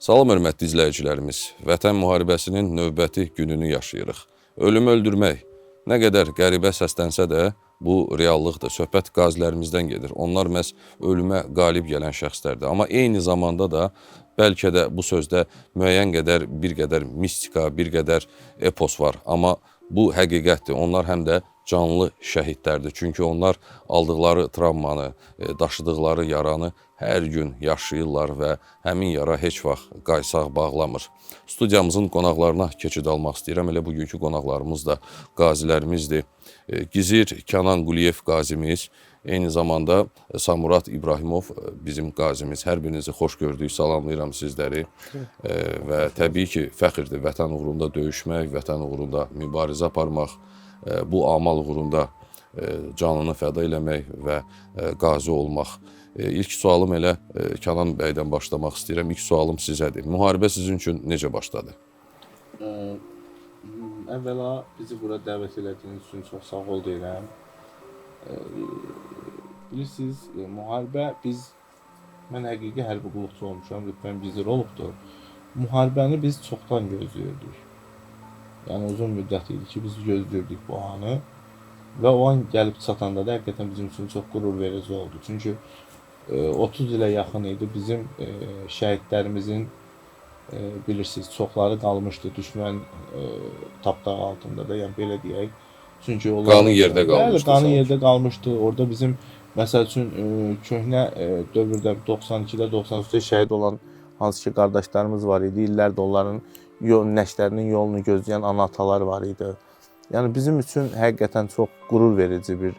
Salam hörmətli izləyicilərimiz. Vətən müharibəsinin növbəti gününü yaşayırıq. Ölümü öldürmək nə qədər qəribə səslənsə də bu reallıqdır. Söhbət qazilərimizdən gedir. Onlar məhz ölümə qalib gələn şəxslərdir. Amma eyni zamanda da bəlkə də bu sözdə müəyyən qədər bir qədər mistika, bir qədər epos var. Amma bu həqiqətdir. Onlar həm də canlı şəhidlərdir. Çünki onlar aldıqları travmanı, daşıdıqları yaranı hər gün yaşayırlar və həmin yara heç vaxt qaysaq bağlamır. Studiyamızın qonaqlarına keçid almaq istəyirəm. Elə bugünkü qonaqlarımız da qazilərimizdir. Gizir Kənan Quliyev qazimiz, eyni zamanda Samurad İbrahimov bizim qazimiz. Hər birinizi xoş gördük, salamlayıram sizləri. Və təbii ki, fəxrdir vətən uğrunda döyüşmək, vətən uğrunda mübarizə aparmaq, bu amal uğrunda canını fəda eləmək və qazi olmaq. İlk sualım elə Kənan bəydən başlamaq istəyirəm. İlk sualım sizədir. Müharibə sizin üçün necə başladı? Əvvəla bizi bura dəvət elədiyiniz üçün çox sağ ol deyirəm. Bilirsiniz, müharibə mən həqiqi hərbi qulluqçu olmuşam, rütbəm gizir olubdur. Müharibəni biz çoxdan gözləyirdik. Yəni uzun müddət idi ki, biz gözləyirdik bu anı və o an gəlib çatanda da həqiqətən bizim üçün çox qürur verici oldu. Çünki 30 ilə yaxın idi bizim şəhidlərimizin bilirsiniz, çoxları qalmışdı düşmən tapdağı altında da, yəni belə deyək. Çünki onlar Qanı yerdə qalmışdı. Bəli, qanı yerdə qalmışdı. Orada bizim məsəl üçün köhnə dövrdə 92-də, 93-də şəhid olan hansı ki qardaşlarımız var idi. İllərdir onların nəşlərinin yolunu gözləyən ana-atalar var idi. Yəni bizim üçün həqiqətən çox qürur verici bir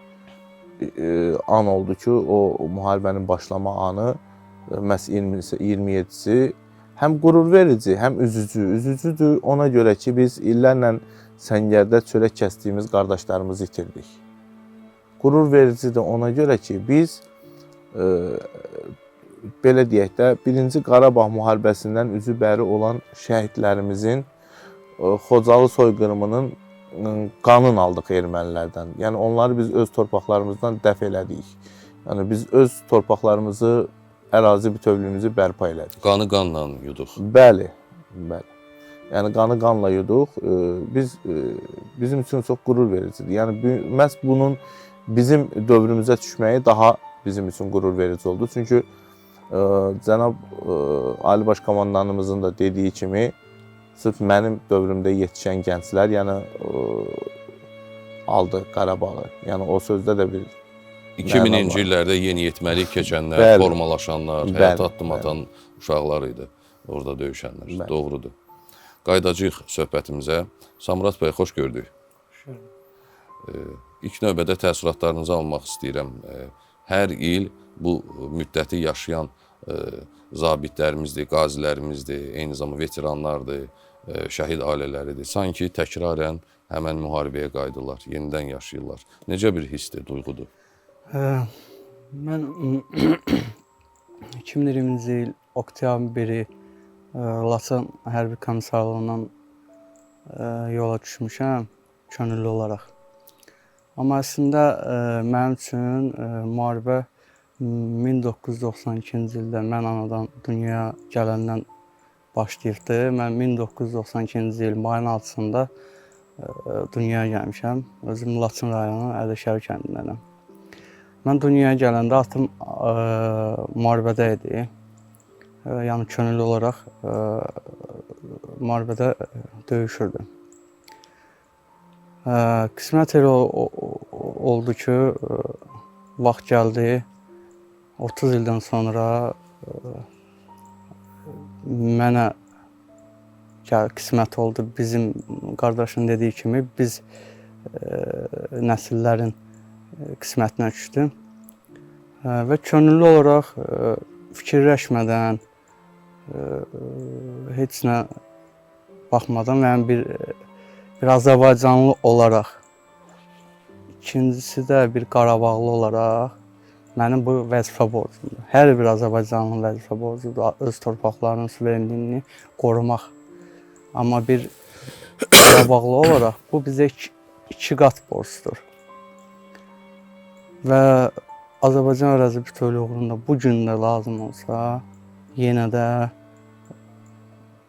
an oldu ki, o müharibənin başlama anı məhz 27-si həm qürur verici, həm üzücü. Üzücüdür ona görə ki, biz illərlə səngərdə çörək kəsdiyimiz qardaşlarımızı itirdik. Qürur vericidir ona görə ki, biz belə deyək də, Birinci Qarabağ müharibəsindən üzü bəri olan şəhidlərimizin Xocalı soyqırımının qanını aldıq ermənilərdən. Yəni onları biz öz torpaqlarımızdan dəf elədik. Yəni biz öz torpaqlarımızı, ərazi bütövlüyümüzü bərpa elədik. Qanı qanla yuduq. Bəli, bəli. Yəni qanı qanla yuduq. Biz bizim üçün çox qürur vericidir. Yəni məhz bunun bizim dövrümüzə düşməyi daha bizim üçün qürur verici oldu. Çünki cənab Ali Baş Komandanımızın da dediyi kimi, sırf mənim dövrümdə yetişən gənclər, yəni aldı Qarabağı. Yəni o sözdə də bir 2000-ci illərdə yeniyetməlik keçənlər, bəli, formalaşanlar, həyata addım atan uşaqlar idi orada döyüşənlər. Bəli. Doğrudur. Qayıdacağıq söhbətimizə. Samurad bəy, xoş gördük. İlk növbədə təəssüratlarınızı almaq istəyirəm. Hər il bu müddəti yaşayan zabitlərimizdir, qazilərimizdir, eyni zamanda veteranlardır, şəhid ailələridir. Sanki təkrarən həmən müharibəyə qayıdırlar, yenidən yaşayırlar. Necə bir hissdir, duyğudur? Mən 2020-ci il oktyabrın 1-i Laçın hərbi komissarlığından yola düşmüşəm könüllü olaraq. Amma əslində mənim üçün müharibə 1992-ci ildə mən anadan dünyaya gələndən başlayıbdı. Mən 1992-ci il mayın 6-sında dünyaya gəlmişəm. Özüm Laçın rayonu Əlişər kəndindənəm. Mən dünyaya gələndə atam müharibədə idi. Yəni könüllü olaraq müharibədə döyüşürdü. Qismət elə oldu ki, vaxt gəldi. 30 ildən sonra mənə qismət oldu. Bizim qardaşın dediyi kimi biz nəsillərin qismətinə düşdü. Və könüllü olaraq fikirləşmədən, heç nə baxmadan, yəni bir Azərbaycanlı olaraq, ikincisi də bir Qarabağlı olaraq mənim bu vəzifə borcumdur. Hər bir Azərbaycanlının vəzifə borcudur öz torpaqlarının suverenliyini qorumaq. Amma bir Qarabağlı olaraq bu bizə iki qat borcdur. Və Azərbaycan ərazi bütövlüyü uğrunda bu gün də lazım olsa, yenə də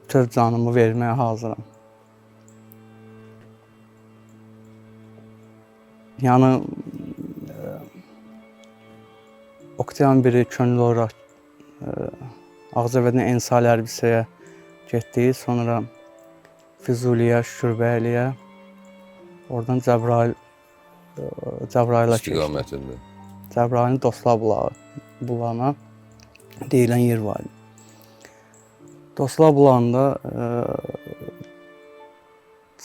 Bütöv canımı verməyə hazıram. Yəni oktyabrın 1-i könüllü olaraq Ağcabədən Ensali hərbi hissəyə getdik. Sonra Füzuliyə, Şükürbəyliyə, oradan Cəbrayıla keçdik. İstiqamətində. Cəbrayılın Dostlar bulağına deyilən yer var idi. Dostlar bulağında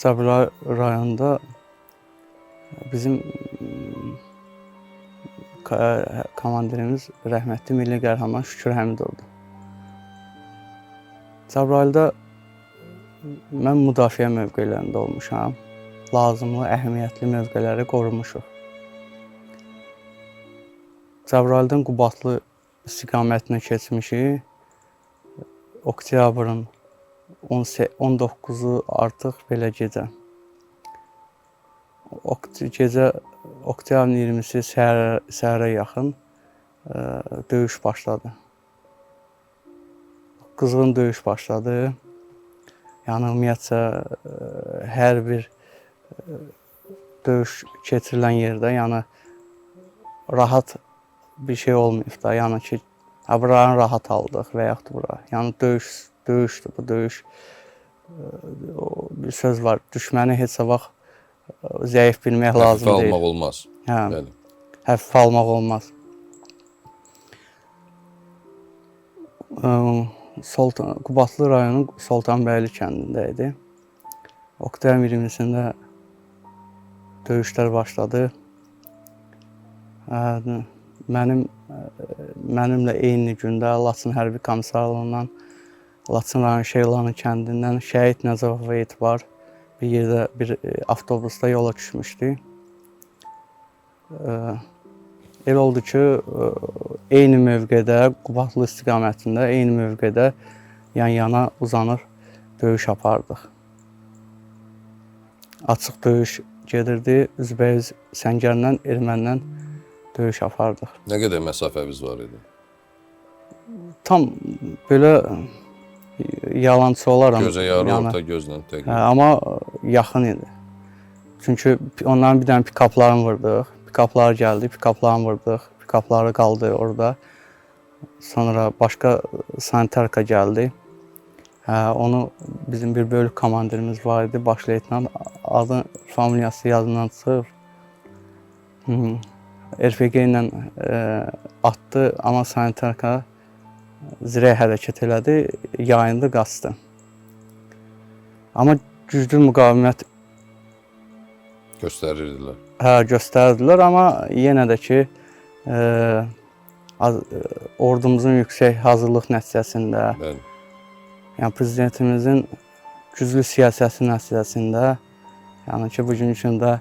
Cəbrayıl rayonunda bizim komandirimiz rəhmətli milli qəhrəman Şükür Həmidovdur. Cəbrayılda mən müdafiə mövqelərində olmuşam. Lazımlı, əhəmiyyətli mövqeləri qorumuşuq. Cəbrayıldan Qubadlı istiqamətinə keçmişik. Oktyabrın 19-u artıq belə gecə. Gecə oktyabrın 20-si səhərə yaxın döyüş başladı. Qızğın döyüş başladı. Yəni ümumiyyətcə hər bir döyüş keçirilən yerdə, yəni rahat bir şey olmayıb da. Yəni ki, buranı rahat aldıq və yaxud bura. Yəni döyüşdür bu döyüş. Bir söz var, düşməni heç vaxt zəif bilmək lazım deyil. Həfifə almaq olmaz. Hə, həfifə almaq olmaz. Qubadlı rayonun Sultanbəyli kəndində idi. Oktyabrın 20-sində döyüşlər başladı. Mənimlə eyni gündə Laçın hərbi komissarlığından, Laçın rayon Şeylanı kəndindən Şəhid Nəcəfova etibar bir yerdə bir avtobusda yola düşmüşdük. Elə oldu ki, eyni mövqedə, Qubadlı istiqamətində eyni mövqedə yan-yana uzanır döyüş apardıq. Açıq döyüş gedirdi, üzbəüz səngərlə, erməndən döyüş apardıq. Nə qədər məsafəmiz var idi? Tam belə yalançı olaram. Gözə yarı, yəni, orta gözlə təqribən. Amma yaxın idi. Çünki onların bir dənə pikaplarını vurdıq. Pikaplar gəldi, pikaplarını vurdıq. Pikapları qaldı orada. Sonra başqa sanitarka gəldi. Onu bizim bir bölük komandirimiz var idi, baş leytenant. Adı, familiyası yadından çıxır. RPG ilə atdı, amma sanitarka zirək hərəkət elədi, yayındı, qaçdı. Amma güclü müqavimət göstərirdilər. Hə, göstərirdilər, amma yenə də ki, ordumuzun yüksək hazırlıq nəticəsində, bəli, yəni prezidentimizin güclü siyasəti nəticəsində, yəni ki, bugünkü gündə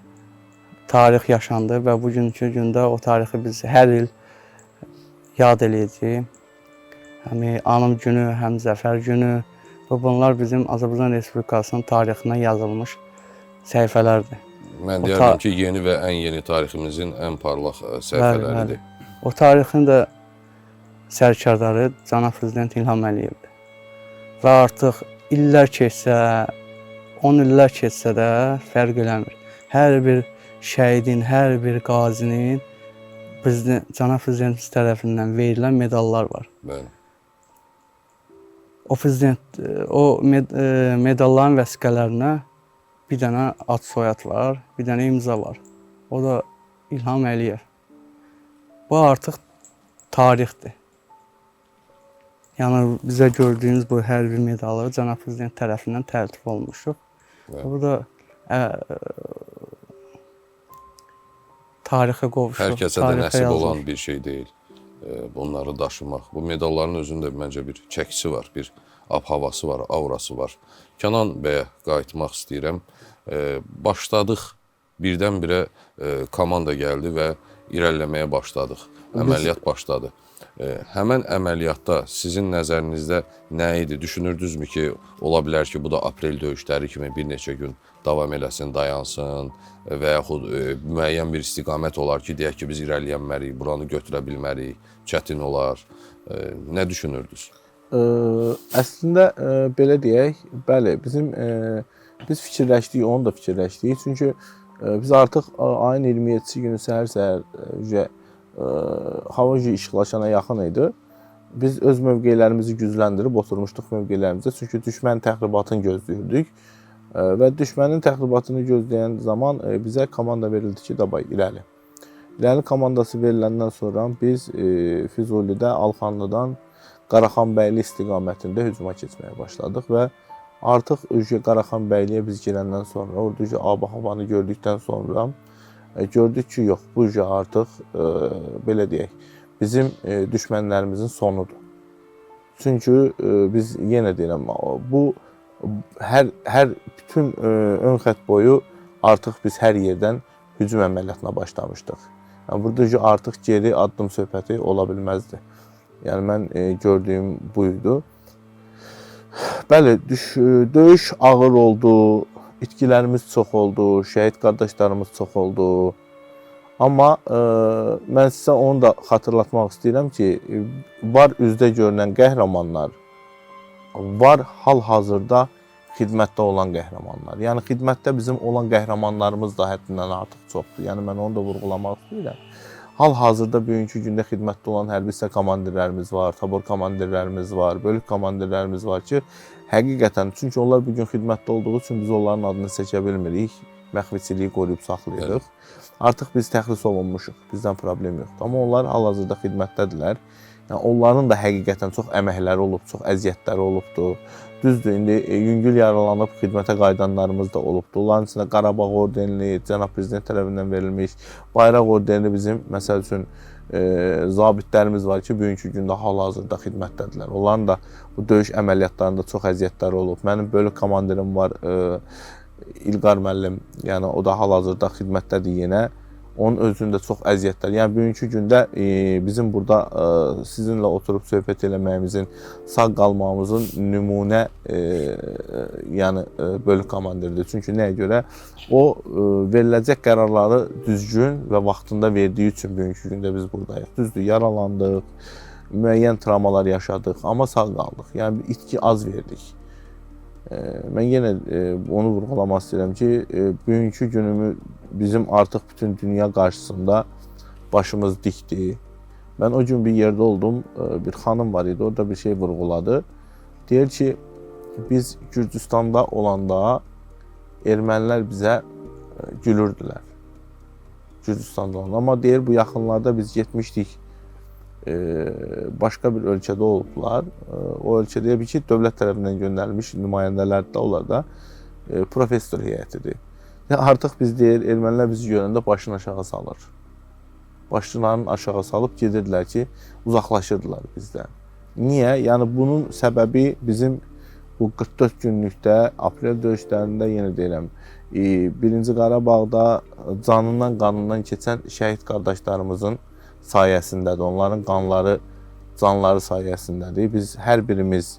tarix yaşandı və bugünkü gündə o tarixi biz hər il yad eləyəcəyik. Həm anım günü, həm zəfər günü və bunlar bizim Azərbaycan Respublikasının tarixinə yazılmış səhifələrdir. Mən deyərdim ki, yeni və ən yeni tariximizin ən parlaq səhifələridir. Bəli, bəli. O tarixin də sərkardarı cənab prezident İlham Əliyevdir. Və artıq illər keçsə, 10 illər keçsə də fərq eləmir. Hər bir şəhidin, hər bir qazinin cənab prezidentimiz tərəfindən verilən medallar var. Bəli. O prezident, o medalların vəsiqələrinə bir dənə ad soyad var, bir dənə imza var. O da İlham Əliyev. Bu artıq tarixdir. Yəni bizə gördüyünüz bu hərbi medalı cənab prezident tərəfindən təltif olmuşuq. Bəli. Bu da tarixə qovuşuq. Hər kəsə də nəsib olan bir şey deyil. Bunları daşımaq. Bu medalların özündə məncə bir çəkisi var, bir ab-havası var, aurası var. Kənan bəyə qayıtmaq istəyirəm. Başladıq, birdən-birə komanda gəldi və irəliləməyə başladıq. Əməliyyat başladı. Həmən əməliyyatda sizin nəzərinizdə nə idi? Düşünürdünüzmü ki, ola bilər ki, bu da aprel döyüşləri kimi bir neçə gün davam eləsin, dayansın və yaxud müəyyən bir istiqamət olar ki, deyək ki, biz irəliləyənmərik, buranı götürə bilmərik, çətin olar. Nə düşünürdünüz? Əslində belə deyək, bəli, bizim biz fikirləşdik, onu da fikirləşdik. Çünki biz artıq ayın 27-si günü səhər-səhər hava işıqlaşana yaxın idi. Biz öz mövqelərimizi gücləndirib oturmuşduq mövqelərimizə. Çünki düşmən təxribatını gözləyirdik. Və düşmənin təxribatını gözləyən zaman bizə komanda verildi ki, dabay irəli. İrəli komandası veriləndən sonra biz Füzulidə, Alxanlıdan Qaraxanbəyli istiqamətində hücuma keçməyə başladıq və artıq Qaraxanbəyliyə biz girəndən sonra, orada ab-havanı gördükdən sonra gördük ki, yox, bu artıq belə deyək, bizim düşmənlərimizin sonudur. Çünki biz yenə deyirəm, bu hər bütün ön xətt boyu artıq biz hər yerdən hücum əməliyyatına başlamışdıq. Yəni burada artıq geri addım söhbəti ola bilməzdi. Yəni mən gördüyüm bu idi. Bəli, döyüş ağır oldu, itkilərimiz çox oldu, şəhid qardaşlarımız çox oldu. Amma mən sizə onu da xatırlatmaq istəyirəm ki, var üzdə görünən qəhrəmanlar, var hal-hazırda xidmətdə olan qəhrəmanlar. Yəni xidmətdə bizim olan qəhrəmanlarımız da həddindən artıq çoxdur. Yəni mən onu da vurğulamaq istəyirəm. Hal-hazırda bugünkü gündə xidmətdə olan hərbi hissə komandirlərimiz var, tabor komandirlərimiz var, bölük komandirlərimiz var ki, həqiqətən, çünki onlar bugün xidmətdə olduğu üçün biz onların adını seçə bilmirik, məxfiçiliyi qoruyub saxlayırıq. Artıq biz təxris olunmuşuq, bizdən problem yoxdur. Amma onlar hal-hazırda xidmətdədirlər. Yəni onların da həqiqətən çox əməkləri olub, çox əziyyətləri olubdur. Düzdür, indi yüngül yaralanıb xidmətə qayıdanlarımız da olubdur. Onların içində Qarabağ ordenli, Cənab Prezident tərəfindən verilmiş Bayraq ordenli bizim, məsəl üçün, zabitlərimiz var ki, bugünkü gündə hal-hazırda xidmətdədirlər. Onların da bu döyüş əməliyyatlarında çox əziyyətləri olub. Mənim bölük komandirim var, İlqar müəllim, yəni o da hal-hazırda xidmətdədir yenə. Onun özündə çox əziyyətlər. Yəni bugünkü gündə bizim burada sizinlə oturub söhbət eləməyimizin, sağ qalmağımızın nümunə yəni bölük komandiridir. Çünki nəyə görə? O veriləcək qərarları düzgün və vaxtında verdiyi üçün bugünkü gündə biz buradayıq. Düzdür, yaralandıq, müəyyən travmalar yaşadıq, amma sağ qaldıq. Yəni itki az verdik. Mən yenə onu vurğulamaq istəyirəm ki, bugünkü günümü bizim artıq bütün dünya qarşısında başımız dikdir. Mən o gün bir yerdə oldum, bir xanım var idi, orada bir şey vurğuladı. Deyir ki, biz Gürcüstanda olanda ermənilər bizə gülürdülər. Gürcüstanda olanda. Amma deyir, bu yaxınlarda biz getmişdik, başqa bir ölkədə olublar. O ölkədə bir ki, dövlət tərəfindən göndərilmiş nümayəndələr də onlar da professor heyətidir. Yəni artıq biz deyir, ermənilər bizi görəndə başını aşağı salır. Başlarını aşağı salıb gedirdilər ki, uzaqlaşırdılar bizdən. Niyə? Yəni bunun səbəbi bizim bu 44 günlükdə, aprel döyüşlərində yenə deyirəm, Birinci Qarabağda canından, qanından keçən şəhid qardaşlarımızın sayəsindədir. Onların qanları, canları sayəsindədir. Biz hər birimiz,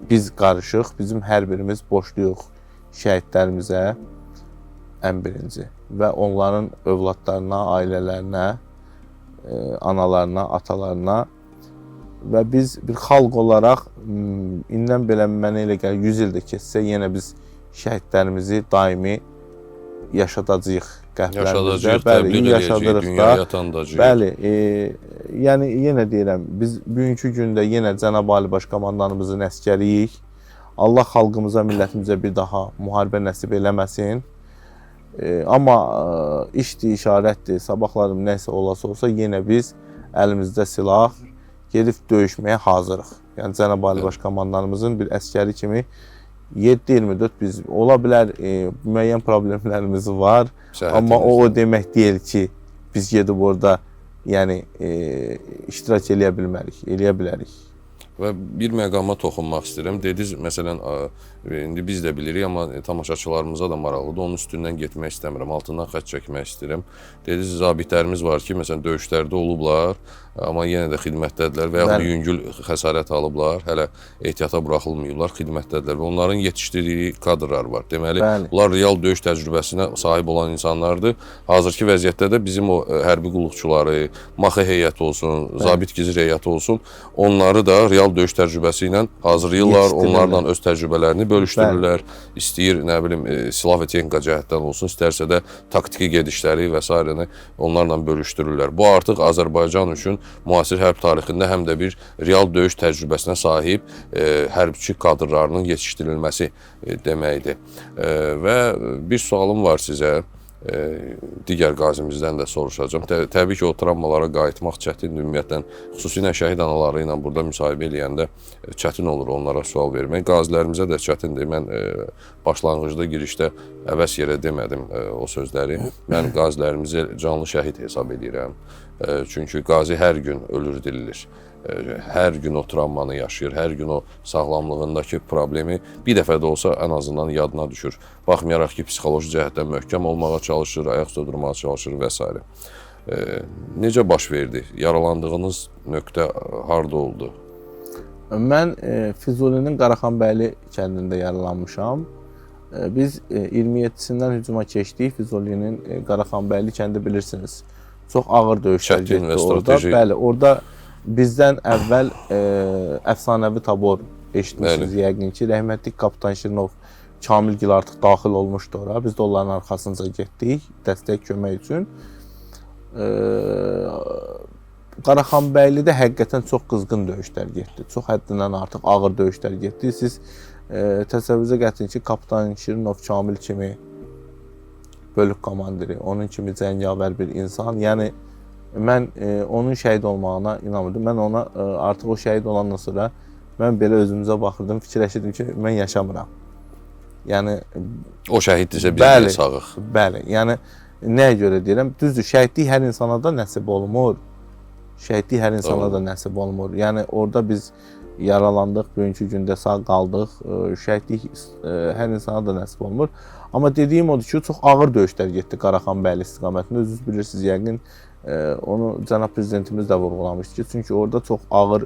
biz qarışıq, bizim hər birimiz borcluyuq şəhidlərimizə ən birinci və onların övladlarına, ailələrinə, analarına, atalarına və biz bir xalq olaraq indən belə mənə elə gəlir 100 il də keçsə yenə biz şəhidlərimizi daimi yaşadacağıq qəlblərimizdə. Bəli, yaşadırıq da. Bəli, yəni yenə deyirəm, biz bugünkü gündə yenə Cənab Ali Baş Komandanımızın əsgəriyik. Allah xalqımıza, millətimizə bir daha müharibə nəsib eləməsin. Amma işdir, işarətdir, sabahlarım nəsə olasa olsa yenə biz əlimizdə silah gedib döyüşməyə hazırıq. Yəni Cənab Ali Baş Komandanımızın bir əsgəri kimi 7/24 biz ola bilər müəyyən problemlərimiz var, amma o demək deyil ki, biz gedib orada yəni iştirak eləyə bilmərik, eləyə bilərik. Və bir məqama toxunmaq istəyirəm. Dediniz, məsələn, indi biz də bilirik, amma tamaşaçılarımıza da maraqlıdır. Onun üstündən getmək istəmirəm, altından xətt çəkmək istəyirəm. Dediniz, zabitlərimiz var ki, məsələn, döyüşlərdə olublar, amma yenə də xidmətdədirlər və yaxud yüngül xəsarət alıblar, hələ ehtiyata buraxılmayıblar, xidmətdədirlər və onların yetişdirdiyi kadrlar var. Deməli, bunlar real döyüş təcrübəsinə sahib olan insanlardır. Hazırki vəziyyətdə də bizim o hərbi qulluqçuları, MAXI heyəti olsun, zabit gizir heyəti olsun, onları da real döyüş təcrübəsi ilə hazırlayırlar, onlarla öz təcrübələrini bölüşdürürlər. İstəyir, nə bilim, silah və texnika cəhətdən olsun, istərsə də taktiki gedişləri və sairəni onlarla bölüşdürürlər. Bu artıq Azərbaycan üçün müasir hərb tarixində həm də bir real döyüş təcrübəsinə sahib hərbçi kadrlarının yetişdirilməsi deməkdir. Və bir sualım var sizə, digər qazimizdən də soruşacağam. Təbii ki, o travmalara qayıtmaq çətindir ümumiyyətlə. Xüsusilə şəhid anaları ilə burada müsahibə eləyəndə çətin olur onlara sual vermək. Qazilərimizə də çətindir. Mən başlanğıcda, girişdə əbəs yerə demədim o sözləri. Mən qazilərimizi canlı şəhid hesab edirəm. Çünki qazi hər gün ölür, dirilir. Hər gün o travmanı yaşayır, hər gün o sağlamlığındakı problemi bir dəfə də olsa ən azından yadına düşür. Baxmayaraq ki, psixoloji cəhətdən möhkəm olmağa çalışır, ayaq üstə durmağa çalışır və s. Necə baş verdi? Yaralandığınız nöqtə harda oldu? Mən Füzulinin Qaraxanbəyli kəndində yaralanmışam. Biz 27-sindən hücuma keçdik. Füzulinin Qaraxanbəyli kəndi bilirsiniz. Çox ağır döyüşlər getdi orada. Bəli, orada bizdən əvvəl əfsanəvi tabor eşitmişsiniz yəqin ki, rəhmətli Kapitan Şirinov Kamilgil artıq daxil olmuşdu ora. Biz də onların arxasınca getdik dəstək kömək üçün. Qaraxanbəylidə həqiqətən çox qızğın döyüşlər getdi. Çox həddindən artıq ağır döyüşlər getdi. Siz təsəvvürünüzə gətirin ki, Kapitan Şirinov Kamil kimi bölük komandiri, onun kimi cəngavər bir insan. Yəni mən onun şəhid olmağına inanmırdım. Mən ona artıq o şəhid olandan sonra mən belə özümüzə baxırdım, fikirləşirdim ki, mən yaşamıram. Yəni o şəhiddirsə biz niyə sağıq? Bəli, yəni nəyə görə deyirəm? Düzdür, şəhidlik hər insana da nəsib olmur. Şəhidlik hər insana da nəsib olmur. Yəni orada biz yaralandıq, bugünkü gündə sağ qaldıq. Şəhidlik hər insana da nəsib olmur. Amma dediyim odur ki, çox ağır döyüşlər getdi Qaraxanbəyli istiqamətində. Özünüz bilirsiniz yəqin, onu cənab prezidentimiz də vurğulamışdı ki, çünki orada çox ağır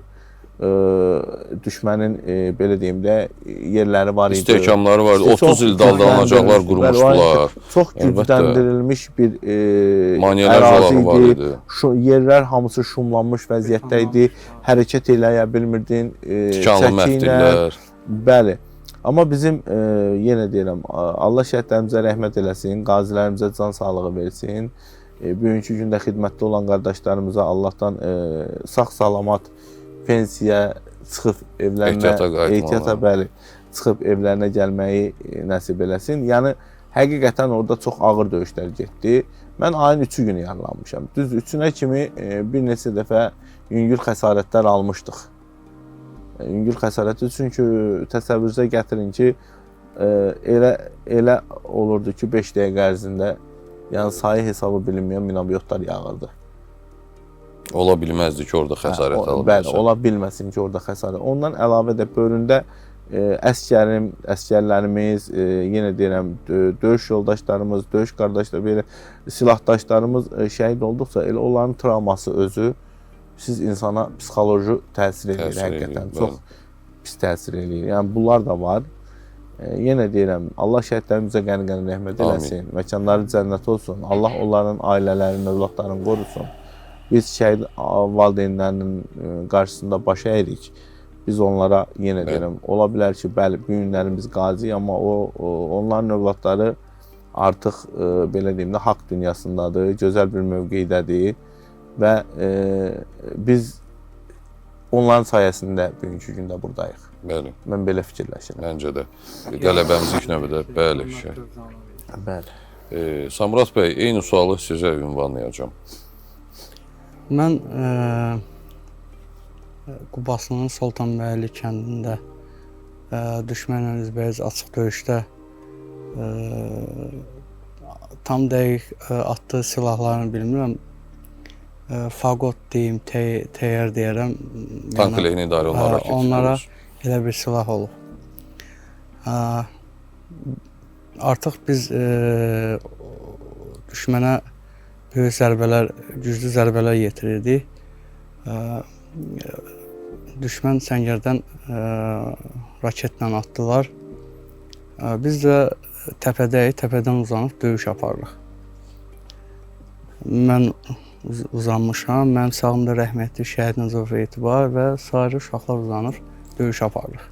düşmənin, belə deyim də, yerləri var idi. İstehkamları var idi, 30 il daldalanacaqlar qurmuşdular. Çox gücləndirilmiş bir ərazi idi. Yerlər hamısı şumlanmış vəziyyətdə idi, hərəkət eləyə bilmirdin. Tikanlı məftillər. Bəli. Amma bizim, yenə deyirəm, Allah şəhidlərimizə rəhmət eləsin, qazilərimizə can sağlığı versin. Bugünkü gündə xidmətdə olan qardaşlarımıza Allahdan sağ-salamat pensiya çıxıb evlərinə, ehtiyata bəli, çıxıb evlərinə gəlməyi nəsib eləsin. Yəni, həqiqətən orada çox ağır döyüşlər getdi. Mən ayın 3-ü günü yaralanmışam. Düz 3-ünə kimi bir neçə dəfə yüngül xəsarətlər almışdıq. Yüngül xəsarəti, çünki təsəvvürünüzə gətirin ki, elə olurdu ki, 5 dəqiqə ərzində, yəni sayı hesabı bilinməyən minabiotlar yağırdı. Ola bilməzdi ki, orada xəsarət alıb. Bəli, ola bilməsin ki, orada xəsarət. Ondan əlavə də bölündə əsgərlərimiz, yenə deyirəm, döyüş yoldaşlarımız, döyüş qardaşları, belə silahdaşlarımız şəhid olduqca, elə onların travması özü siz insana psixoloji təsir edir, həqiqətən. Çox pis təsir edir. Yəni, bunlar da var. Yenə deyirəm, Allah şəhidlərimizə qəni-qəni rəhmət eləsin, məkanları cənnət olsun, Allah onların ailələrini, övladlarını qorusun. Biz şəhid valideynlərinin qarşısında baş əyirik. Biz onlara yenə deyirəm, ola bilər ki, bəli, bu günlərimiz qazi, amma onların övladları artıq, belə deyim də, haqq dünyasındadır, gözəl bir mövqeydədir və biz onların sayəsində bugünkü gündə buradayıq. Bəli. Mən belə fikirləşirəm. Məncə də. Qələbəmiz ilk növbədə, bəli. Bəli. Samrat bəy, eyni sualı sizə ünvanlayacağam. Mən Qubaslının Soltanbəyli kəndində düşmənlə üzbəyiz açıq döyüşdə tam dəqiq atdığı silahlarını bilmirəm. Fagot deyim, TR deyərəm. Tank lehini idarə olunan raket. Onlara elə bir silah olub. Artıq biz düşmənə böyük zərbələr, güclü zərbələr yetirirdik. Düşmən səngərdən raketlə atdılar. Biz də təpədəyik, təpədən uzanıb döyüş aparırıq. Mən uzanmışam, mənim sağımda rəhmətli Şəhid Nəzərov Etibar və sair uşaqlar uzanır, döyüş aparırıq.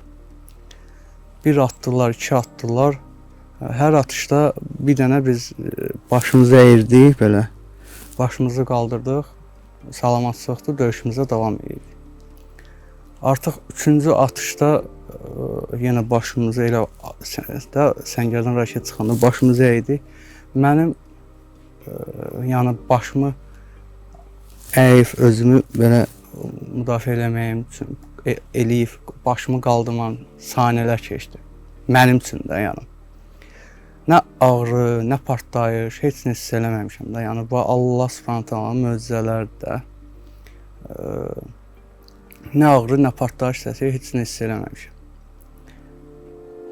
Bir atdılar, iki atdılar. Hər atışda bir dənə biz başımızı əyirdik belə. Başımızı qaldırdıq, salamatçılıqdır, döyüşümüzə davam edirik. Artıq üçüncü atışda yenə başımızı elə də səngərdən raket çıxanda başımızı əydik. Mənim yəni başımı əyib özümü belə müdafiə eləməyim üçün eləyib başımı qaldırmam saniyələr keçdi. Mənim üçün də yəni. Nə ağrı, nə partlayış, heç nə hiss eləməmişəm də. Yəni bu Allah Subhanahu taalanın möcüzələrdir də. Nə ağrı, nə partlayış səsi, heç nə hiss eləməmişəm.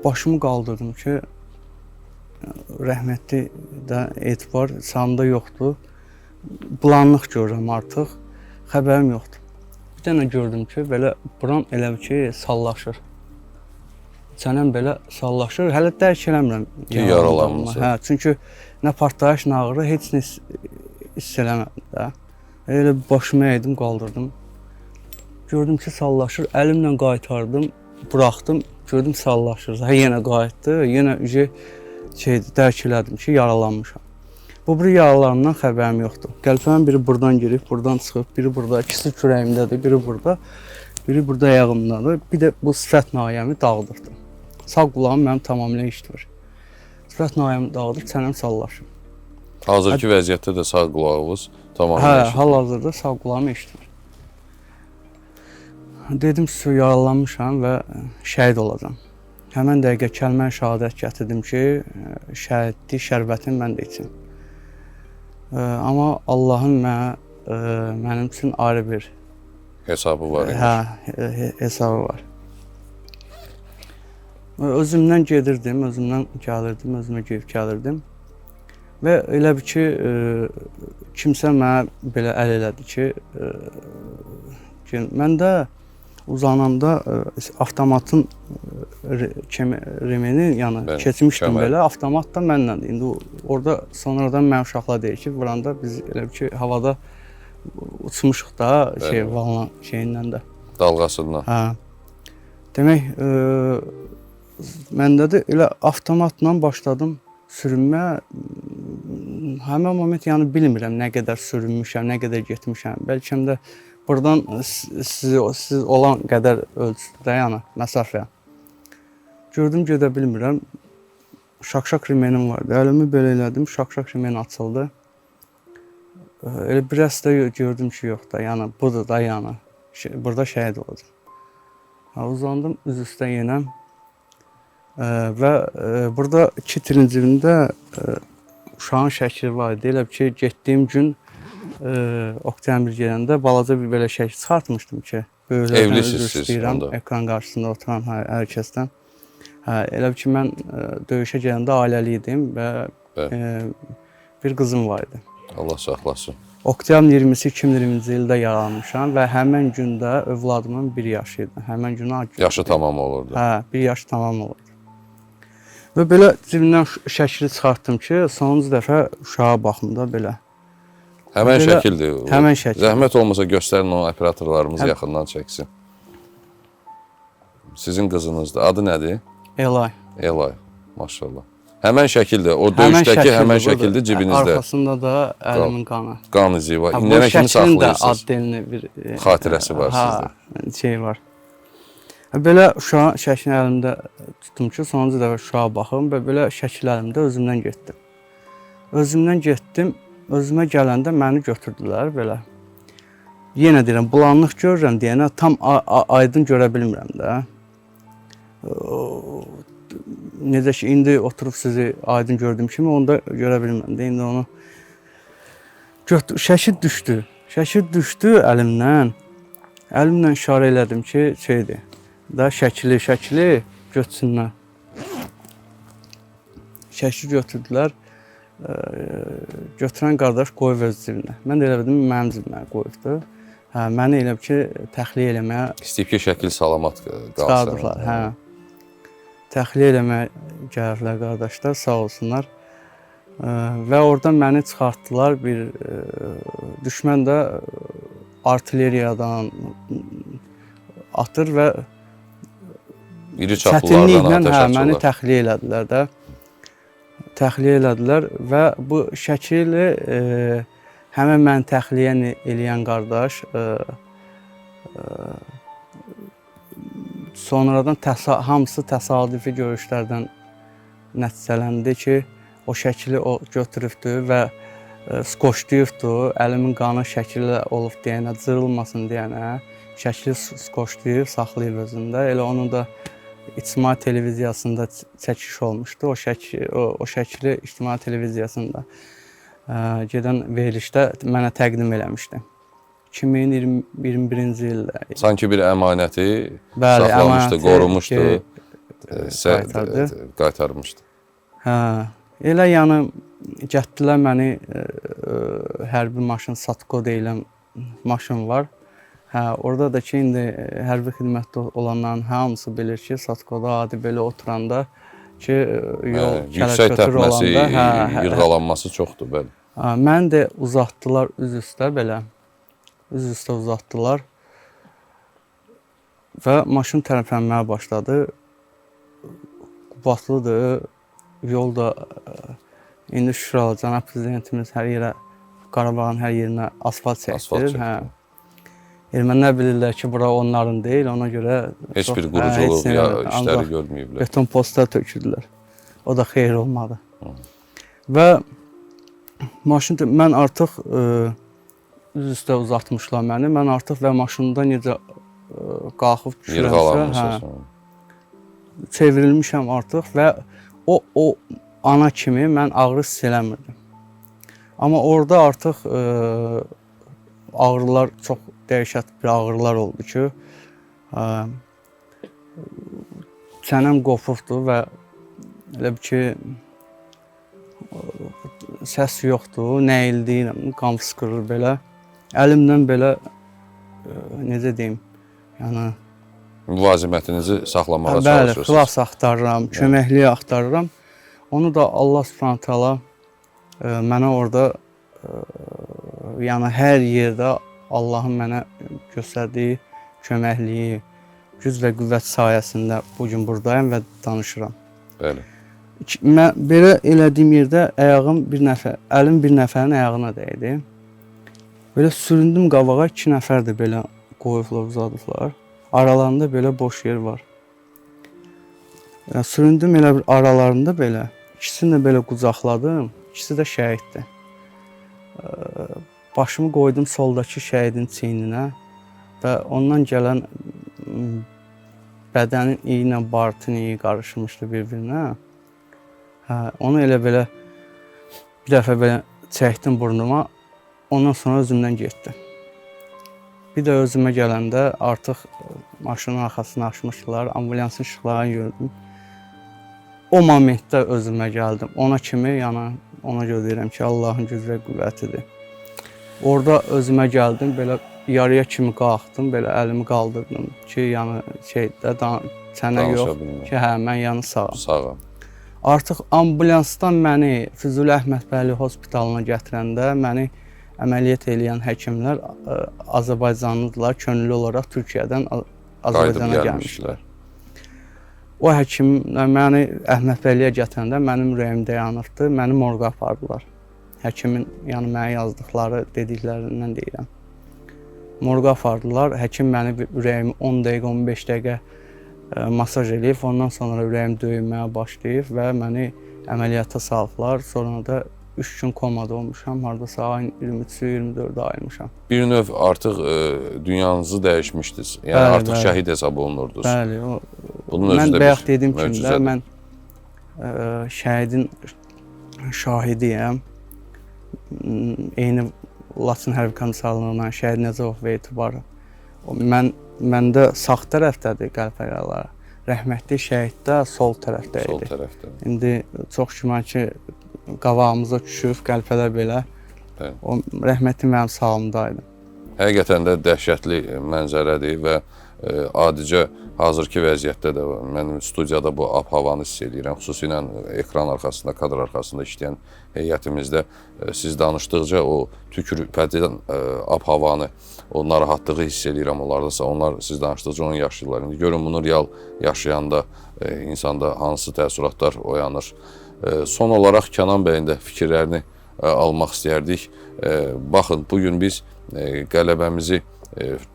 Başımı qaldırdım ki, rəhmətli də Etibar sağımda yoxdur. Bulanıq görürəm artıq, xəbərim yoxdur. Bir dənə gördüm ki, belə buram elə ki, sallaşır. Çənəm belə sallaşır. Hələ dərk eləmirəm. Ki, yaralanmısan. Hə, çünki nə partlayış, nə ağrı, heç nə hiss eləmədim də. Elə başımı əydim, qaldırdım. Gördüm ki, sallaşır. Əlimlə qaytardım, buraxdım. Gördüm sallaşır. Hə, yenə qayıtdı. Yenə dərk elədim ki, yaralanmışam. Bu biri yaralarımdan xəbərim yoxdur. Qəlpənin biri buradan girib, buradan çıxıb, biri burada, ikisi kürəyimdədir, biri burada, biri burada ayağımdadır. Bir də bu sifət nahiyəmi dağıdıbdır. Sağ qulağım mənim tamamilə işləmir. Sifət nahiyəmi dağıdıb, çənəm sallaşır. Hazırki vəziyyətdə də sağ qulağınız tamamilə işləmir. Hə, hal-hazırda sağ qulağım işləmir. Dedim, yaralanmışam və şəhid olacam. Həmən dəqiqə kəlmə şəhadət gətirdim ki, şəhidlik şərbətini mən də içim. Amma Allahın mənim üçün ayrı bir hesabı var. Hə, hesabı var. Özümdən gedirdim, özümdən gəlirdim, özümə gedib gəlirdim. Və elə bir ki, kimsə mənə belə əl elədi ki, mən də uzananda avtomatın remeni, yəni keçmişdim belə, avtomat da mənlədir. İndi orada sonradan mənim uşaqlar deyir ki, vuranda biz elə bir ki, havada uçmuşuq da, valına şeyindən də. Dalğasından. Hə. Demək, məndə də elə avtomatla başladım sürünmə. Həmin moment, yəni bilmirəm nə qədər sürünmüşəm, nə qədər getmişəm. Bəlkə də buradan siz olan qədər ölçüdə, yəni məsafə. Gördüm, gedə bilmirəm. Şaq-şaq remenim vardı. Əlimi belə elədim, şaq-şaq remen açıldı. Elə biraz da gördüm ki, yox da, yəni budur da, yəni burada şəhid olacam. Uzandım üz üstə yenə. Və burada iki cibində uşağın şəkli var idi. Elə ki, getdiyim gün oktyabr gələndə balaca bir belə şəkil çıxartmışdım ki, böyüklərdən üzr istəyirəm, ekran qarşısında oturan hər kəsdən. Elə ki, mən döyüşə gələndə ailəli idim və bir qızım var idi. Allah saxlasın. Oktyabrın 20-si 2020-ci ildə yaranmışam və həmən gündə övladımın bir yaşı idi. Həmən günə yaşı tamam olurdu. Hə, bir yaşı tamam olurdu. Və belə cibimdən şəkili çıxartdım ki, sonuncu dəfə uşağa baxım da belə. Həmən şəkildir. Həmən şəkil. Zəhmət olmasa göstərin o operatorlarımız yaxından çəksin. Sizin qızınızdır. Adı nədir? Elay. Elay, maşallah. Həmən şəkildir. O döyüşdəki həmən şəkildir cibinizdə. Arxasında da əlimin qanı. Qan izi var. İndiyənə kimi saxlayırsınız. Bu şəklin də ad delini bir xatirəsi var sizdə. Şey var. Belə uşağın şəklini əlimdə tutdum ki, sonuncu dəfə uşağa baxım və belə şəkil əlimdə özümdən getdim. Özümdən getdim. Özümə gələndə məni götürdülər belə. Yenə deyirəm, bulanıq görürəm deyənə tam aydın görə bilmirəm də. Necə ki, indi oturub sizi aydın gördüyüm kimi onu da görə bilmirəm də. İndi onu şəkil düşdü. Şəkil düşdü əlimdən. Əlimlə işarə elədim ki, şeydir. Da şəkili götürsünlər. Şəkil götürdülər. Götürən qardaş qoyub öz cibinə. Mən də elə bildim, mənim cibimə qoyubdu. Hə, məni elə ki, təxliyə eləməyə İstəyib ki, şəkil salamat qalsın. çıxardıblar. Hə. Təxliyə eləməyə gəliblər qardaşlar, sağ olsunlar. Və oradan məni çıxartdılar. Bir düşmən də artilleriyadan atır və İri çaplılardan çətinliklə atəş hə, məni açırlar. təxliyə elədilər də. Təxliyə elədilər və bu şəkili həmin məni təxliyə eləyən qardaş sonradan hamısı təsadüfi görüşlərdən nəticələndi ki, o şəkili o götürübdü və skoçlayıbdı, əlimin qanı şəkilə olub deyənə, cırılmasın deyənə, şəkili skoçlayıb saxlayıb özündə. Elə onun da İctimai televiziyasında çəkiş olmuşdu. O şəkil o şəkili İctimai televiziyasında gedən verilişdə mənə təqdim eləmişdi. 2021-ci ildə. Sanki bir əmanəti Bəli, saxlamışdı, əmanəti qorumuşdu, qaytardı. Qaytarmışdı. Hə, elə yəni gətdilər məni hərbi maşın Satko deyilən maşın var. Hə, orada da ki indi hərbi xidmətdə olanların hamısı bilir ki, Satkoda adi belə oturanda ki yol Yüksək kələkötür təpməsi, olanda, hə, yırğalanması çoxdur, bəli. Hə, məni də uzatdılar üz üstə belə. Üz üstə uzatdılar. Və maşın tərpənməyə başladı. Qubadlıdır. Yol da indi şükür Allah, cənab prezidentimiz hər yerə, Qarabağın hər yerinə asfalt çəkdir. Asfalt çəkdi. Hə. Ermənilər bilirlər ki, bura onların deyil, ona görə heç çox, bir quruculuq hə, heç ya nə, işləri ancaq görməyiblər. Beton postlar tökürdülər. O da xeyir olmadı. Və maşın mən artıq üz üstə uzatmışlar məni. Mən artıq və maşında necə qalxıb düşürəmsə, Yırğalanmısınız. hə, çevrilmişəm artıq və o ana kimi mən ağrı hiss eləmirdim. Amma orada artıq ağrılar çox dəhşət bir ağrılar oldu ki, çənəm qopubdu və elə bir ki səs yoxdur, nəyildiyirəm, qan fışqırır belə. Əlimdən belə necə deyim, yəni müvazimətinizi saxlamağa bəli, çalışırsınız. xilas axtarıram, köməkliyi axtarıram. Onu da Allah Subhanahu taala mənə orada yəni hər yerdə Allahın mənə göstərdiyi köməkliyi, güc və qüvvət sayəsində bu gün burdayam və danışıram. Bəli. Mən belə elədiyim yerdə ayağım bir nəfər, əlim bir nəfərin ayağına dəydi. Belə süründüm qabağa, 2 nəfər də belə qoyublar, uzadıblar. Aralarında belə boş yer var. Yəni, süründüm elə bir aralarında belə. İkisini də belə qucaqladım. İkisi də şəhiddir. Başımı qoydum soldakı şəhidin çiyninə və ondan gələn bədənin iyi ilə barıtın iyi qarışmışdı bir-birinə. Hə, onu elə belə bir dəfə belə çəkdim burnuma. Ondan sonra özümdən getdi. Bir də özümə gələndə artıq maşının arxasını açmışdılar, ambulansın işıqlarını gördüm. O momentdə özümə gəldim. Ona kimi, yəni ona görə deyirəm ki, Allahın gücü və qüvvətidir. Orada özümə gəldim, belə yarıya kimi qalxdım, belə əlimi qaldırdım ki, yəni şeydə çənə yox ki, hə, mən yəni sağam. Sağam. Artıq ambulansdan məni Füzuli Əhmədbəyli hospitalına gətirəndə məni əməliyyat eləyən həkimlər Azərbaycanlıdırlar, könüllü olaraq Türkiyədən Azərbaycana gəlmişdilər. O həkimlər məni Əhmədbəyliyə gətirəndə mənim ürəyim dayanıbdı, məni morqa apardılar. Həkimin, yəni mənə yazdıqları, dediklərindən deyirəm. Morqa apardılar, həkim məni ürəyimi 10 dəqiqə, 15 dəqiqə masaj eləyib, ondan sonra ürəyim döyünməyə başlayıb və məni əməliyyata salıblar. Sonra da 3 gün komada olmuşam, hardasa ayın 23-ü, 24-ü ayılmışam. Bir növ artıq dünyanızı dəyişmişdiniz. Yəni bəli, artıq bəli. Şəhid hesab olunurdunuz. Bəli. Bunun özü mən də bayaq bir dediyim kimi də möcüzədir. Mən şəhidin şahidiyəm. Eyni Laçın Hərbi Komissarlığından şəhid Nəcəbov Veyt var. Məndə sağ tərəfdədir qəlb yaraları. Rəhmətli şəhid də sol tərəfdə idi. Sol tərəfdə. İndi çox güman ki qabağımıza düşüb qəlpələr belə. Bəli. O rəhmətli mənim sağımda idi. Həqiqətən də dəhşətli mənzərədir və adicə hazırki vəziyyətdə də mən studiyada bu ab-havanı hiss eləyirəm. Xüsusilə ekran arxasında, kadr arxasında işləyən heyətimizdə siz danışdıqca o tükürpədən ab-havanı, o narahatlığı hiss eləyirəm onlardasa. Onlar siz danışdıqca onu yaşayırlar. İndi görün bunu real yaşayanda insanda hansı təəssüratlar oyanır. Son olaraq Kənan bəyin də fikirlərini almaq istəyərdik. Baxın, bu gün biz qələbəmizi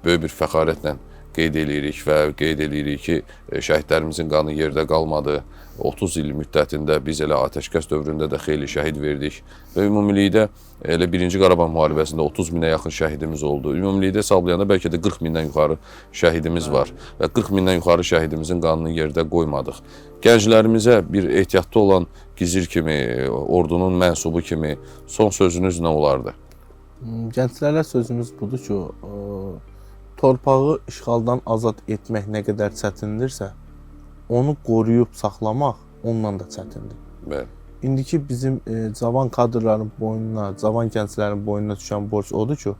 böyük bir fəxarətlə qeyd eləyirik və qeyd eləyirik ki, şəhidlərimizin qanı yerdə qalmadı. 30 il müddətində biz elə atəşkəs dövründə də xeyli şəhid verdik və ümumilikdə elə Birinci Qarabağ müharibəsində 30 minə yaxın şəhidimiz oldu. Ümumilikdə hesablayanda bəlkə də 40 mindən yuxarı şəhidimiz var və 40 mindən yuxarı şəhidimizin qanını yerdə qoymadıq. Gənclərimizə bir ehtiyatlı olan gizir kimi, ordunun mənsubu kimi son sözünüz nə olardı? Gənclərə sözümüz budur ki, torpağı işğaldan azad etmək nə qədər çətindirsə, onu qoruyub saxlamaq ondan da çətindir. Bəli. İndiki bizim cavan kadrların boynuna, cavan gənclərin boynuna düşən borc odur ki,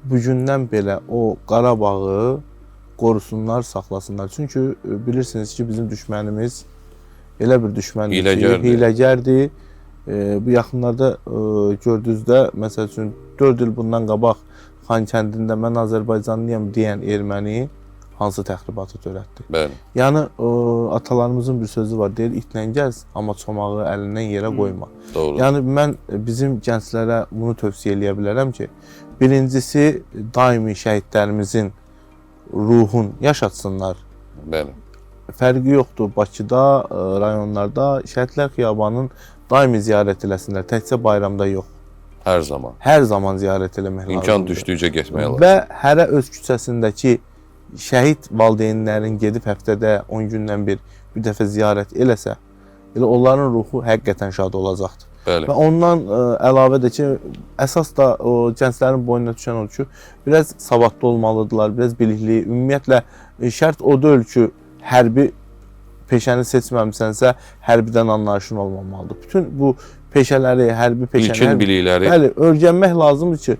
bugündən belə o Qarabağı qorusunlar, saxlasınlar. Çünki bilirsiniz ki, bizim düşmənimiz elə bir düşməndir ki, hiləgərdir. Bu yaxınlarda gördüyünüzdə, məsəl üçün 4 il bundan qabaq Xankəndində mən Azərbaycanlıyam deyən erməni hansı təxribatı törətdi? Bəli. Yəni atalarımızın bir sözü var, deyir itlə gəz, amma çomağı əlindən yerə qoyma. Doğru. Yəni mən bizim gənclərə bunu tövsiyə eləyə bilərəm ki, birincisi daimi şəhidlərimizin ruhun yaşatsınlar. Bəli. Fərqi yoxdur Bakıda, rayonlarda Şəhidlər Xiyabanının daimi ziyarət eləsinlər, təkcə bayramda yox. Hər zaman. Hər zaman ziyarət eləmək lazımdır. İmkan düşdükcə getmək lazımdır. Və hərə öz küçəsindəki şəhid valideynlərin gedib həftədə 10 gündən bir dəfə ziyarət eləsə, elə onların ruhu həqiqətən şad olacaqdır. Bəli. Və ondan əlavə də ki, əsas da o gənclərin boynuna düşən odur ki, biraz savadlı olmalıdırlar, biraz bilikli. Ümumiyyətlə şərt o deyil ki, hərbi peşəni seçməmisənsə, hərbidən anlayışın olmamalıdır. Bütün bu peşələri, hərbi peşələri, İlkin bilikləri, bəli, öyrənmək lazımdır ki,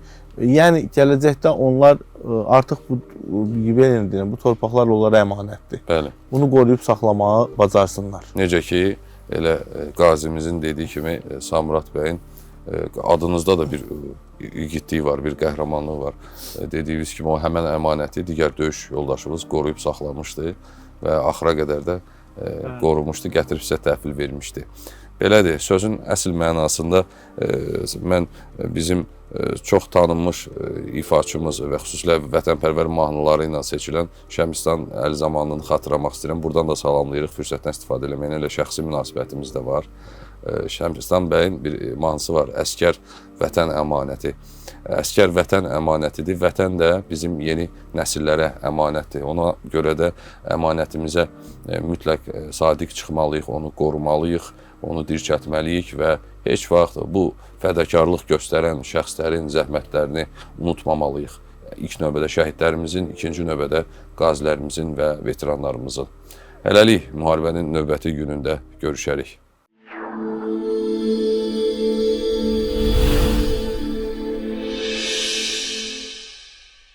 yəni gələcəkdə onlar artıq bu bu torpaqlar onlara əmanətdir. Bəli. Bunu qoruyub saxlamağı bacarsınlar. Necə ki, elə qazimizin dediyi kimi Samrat bəyin adınızda da bir igidliyi var, bir qəhrəmanlığı var. Dediyiniz kimi o həmən əmanəti digər döyüş yoldaşımız qoruyub saxlamışdı və axıra qədər də qorumuşdu, gətirib sizə təhvil vermişdi. Belədir, sözün əsl mənasında mən bizim çox tanınmış ifaçımız və xüsusilə vətənpərvər mahnıları ilə seçilən Şəmistan Əlizamanlını xatırlamaq istəyirəm. Buradan da salamlayırıq, fürsətdən istifadə eləməklə elə şəxsi münasibətimiz də var. Şəmistan bəyin bir mahnısı var, Əskər vətən əmanəti. Əskər vətən əmanətidir, vətən də bizim yeni nəsillərə əmanətdir. Ona görə də əmanətimizə mütləq sadiq çıxmalıyıq, onu qorumalıyıq, onu dirçəltməliyik və heç vaxt bu fədakarlıq göstərən şəxslərin zəhmətlərini unutmamalıyıq. İlk növbədə şəhidlərimizin, ikinci növbədə qazilərimizin və veteranlarımızın. Hələlik müharibənin növbəti günündə görüşərik.